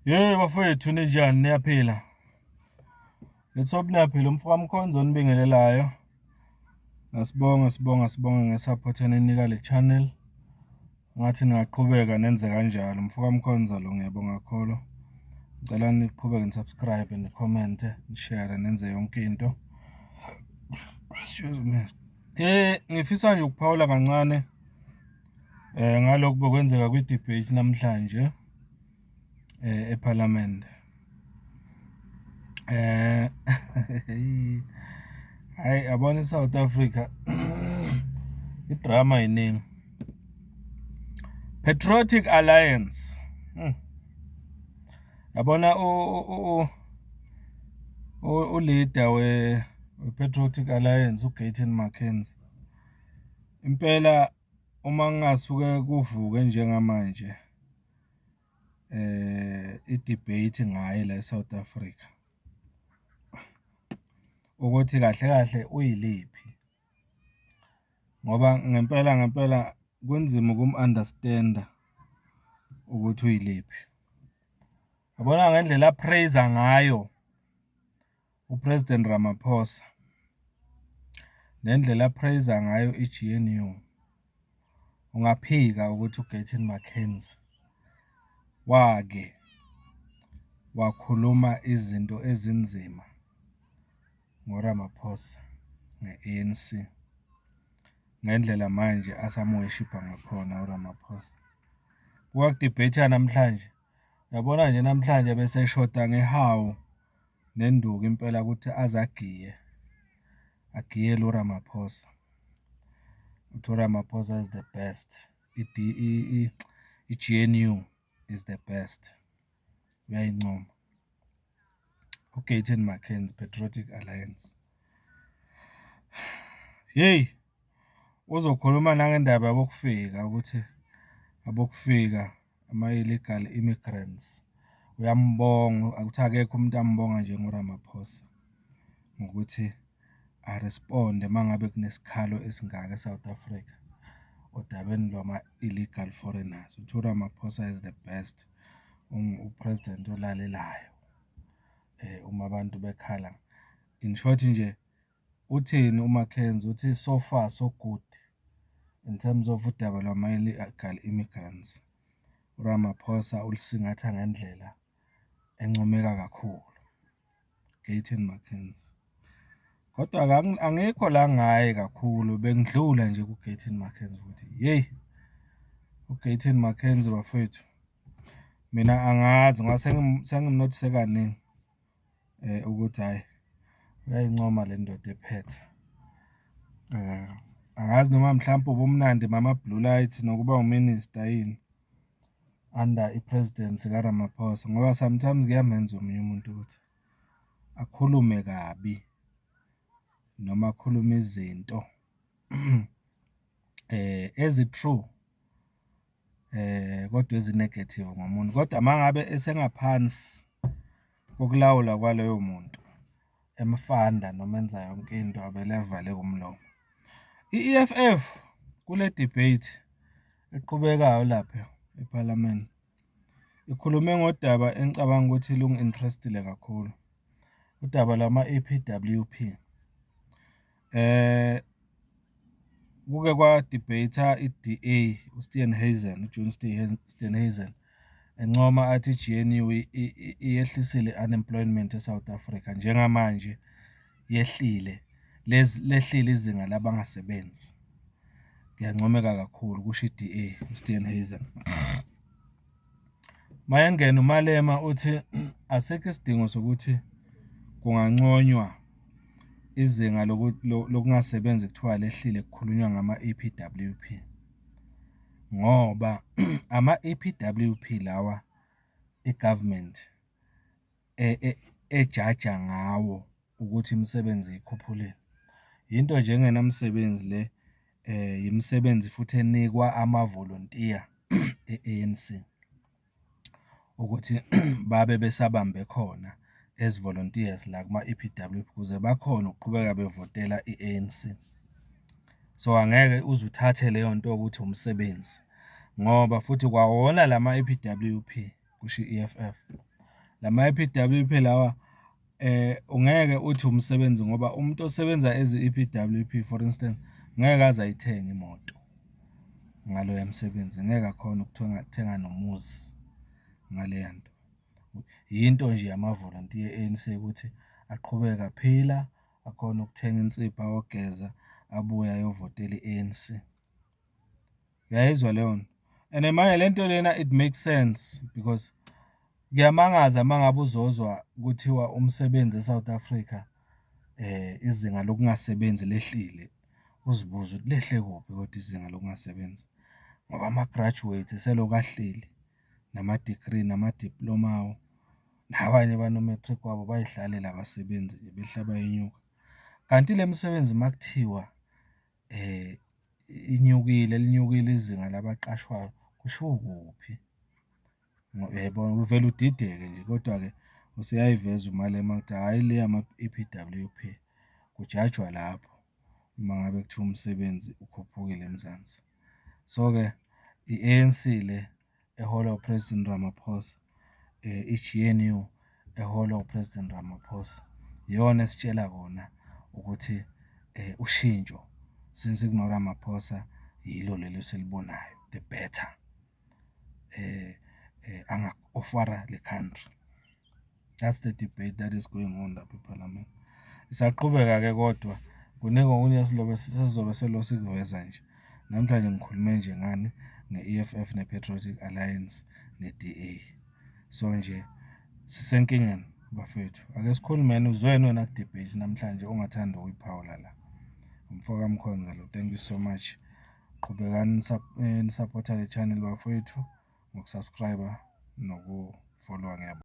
Hey bafowethu, ninjani? Niyaphila? Let's hope niyaphila. Umfo kaMkhonza onibingelelayo. Asibonge, sibonga, sibonge nge-support eninika le channel. Ngathi ningaqhubeka nenze kanjalo. Umfo kaMkhonza lo, ngiyabonga kakhulu. Ngicela niqhubeke ni-subscribe, ni-comment-e, ni-share, nenze yonke into. Excuse me. Ngifisa nje ukuphawula kancane ngalokhu bekwenzeka kwi-debate namhlanje ePhalamende. Hhayi, yabona i-South Africa, idrama iningi. Patriotic Alliance. Yabona u-leader we-Patriotic Alliance, uGayton McKenzie. Impela uma kungasuke kuvuke njengamanje i-debate ngaye la e-South Africa, ukuthi kahle kahle uyiliphi, ngoba ngempela ngempela kunzima ukum-understand-a ukuthi uyiliphi. Yabona ngendlela a-praise-a ngayo u-President Ramaphosa, nendlela a-praise-a ngayo i-G_N_U, ungaphika ukuthi uGayton McKenzie wake wakhuluma izinto ezinzima ngoRamaphosa, nge-ANC, ngendlela manje asamu-worship-a ngakhona uRamaphosa. Kwaku-debate-wa namhlanje, uyabona nje namhlanje bese eshoda ngehawu nenduku impela ukuthi aze agiye, agiyele uRamaphosa. Uthi uRamaphosa is the best, i-G_N_U is the best, uyayincoma. UGayton McKenzie, Patriotic Alliance. Yeyi, uzokhuluma nangendaba yabokufika ukuthi abokufika, ama-illegal immigrants, uyambonga ukuthi akekho umuntu ambonga njengoRamaphosa ngokuthi a-respond-e uma ngabe kunesikhalo esingaka e-South Africa odabeni lwama-illegal foreigners. Uthi uRamaphosa is the best, u-president olalelayo uma abantu bekhala. In short nje, uthini uMcKenzie? Uthi so far so good in terms of udaba lwama-illegal immigrants. URamaphosa ulusingatha ngendlela encomeka kakhulu, Gayton McKenzie. Kodwa-ke angikho la ngaye kakhulu, bengidlula nje ku-Gayton McKenzie ukuthi yeyi, uGayton McKenzie bafowethu, mina angazi ngoba sengim-notice kaningi ukuthi hhayi, uyayincoma le ndoda ephethe. Angazi noma mhlampe ubumnandi bama-blue light nokuba u-minister yini under i-presidency kaRamaphosa, ngoba sometimes kuyamenza omunye umuntu ukuthi akhulume kabi noma akhulume izinto ezi-true kodwa ezi-negative ngomuntu, kodwa uma ngabe esengaphansi kokulawula kwaloyo muntu, emfanda noma enza yonke into, avele avaleke umlomo. I-E_F_F kule debate eqhubekayo lapha ephalamende, ikhulume ngodaba engicabanga ukuthi lungi-interest-ile kakhulu, udaba lwama-E_P_W_P. Kuke kwa-debate-a i-D_A, u-Steenhuisen, u-John Steenhuisen, encoma athi i-G_N_U iyehlisile i-unemployment e-South Africa, njengamanje yehlile, lehlile izinga labangasebenzi. Kuyancomeka kakhulu, kusho i-D_A, u-Steenhuisen. Uma engena uMalema uthi asikho isidingo sokuthi kunganconywa izinga lokungasebenzi kuthiwa lehlile kukhulunywa ngama-E_P_W_P, ngoba ama-E_P_W_P lawa i-government ejaja ngawo ukuthi imisebenzi iyikhuphulile. Yinto nje engenamsebenzi le, imisebenzi futhi enikwa amavolontiya e-ANC ukuthi babe besabambe khona as volunteers la kuma-E_P_W_P ukuze bakhone ukuqhubeka bevotela i-ANC. So, angeke uze uthathe leyo nto ukuthi umsebenzi ngoba futhi kwawona lama-E_P_W_P, kusho i-E_F_F. Lama-E_P_W_P lawa ungeke uthi umsebenzi ngoba umuntu osebenza as i-E_P_W_P, for instance, ngeke aze ayithenge imoto ngaloya msebenzi, ngeke akhone ukuthenga nomuzi ngaleya nto. Yinto nje yamavolontiya e-ANC ukuthi aqhubeke aphila, akhone ukuthenga insipho ayogeza, abuye ayovotela i-ANC. Uyayizwa leyo nto? And manje le nto lena it makes sense because kuyamangaza uma ngabe uzozwa kuthiwa umsebenzi e-South Africa izinga lokungasebenzi lehlile. Uzibuze ukuthi lehle kuphi kodwa izinga lokungasebenzi ngoba ama-graduates selokhu ahleli nama-degree, namadiploma awo, nabanye bano-matric wabo bayay'hlalela abasebenzi nje, behla bayenyuka. Kanti le misebenzi uma kuthiwa inyukile, linyukile izinga labaqashwayo, kushiwo kuphi? Uyayibona, uvele udideke nje, kodwa-ke useyayiveza uMalema ukuthi hhayi le yama-E_P_W_P, kujajwa lapho uma ngabe kuthiwa umsebenzi ukhuphukile eMzansi. So-ke, i-ANC le eholwa u-President Ramaphosa, i-GNU eholwa u-President Ramaphosa, iyona esitshela kona ukuthi ushintsho since kuno-Ramaphosa yilo leli esilibonayo, the better angaku-ofara le country. That's the debate that is going on lapha ephalamende. Isaqhubeka-ke kodwa, kuningi okunye esizobe silokhu sikuveza nje. Namhlanje ngikhulume nje ngani? Nge-E_F_F, ne-Patriotic Alliance, ne-DA. So nje, sisenkingeni bafowethu, ake sikhulumeni. Uzweni wena ku-debate namhlanje ongathanda ukuyiphawula la? Umfoka Mkhonza lo, thank you so much. Qhubekani nisaphothe le channel bafowethu, ngoku-subscribe-a noku-follow-a. Ngiyabonga.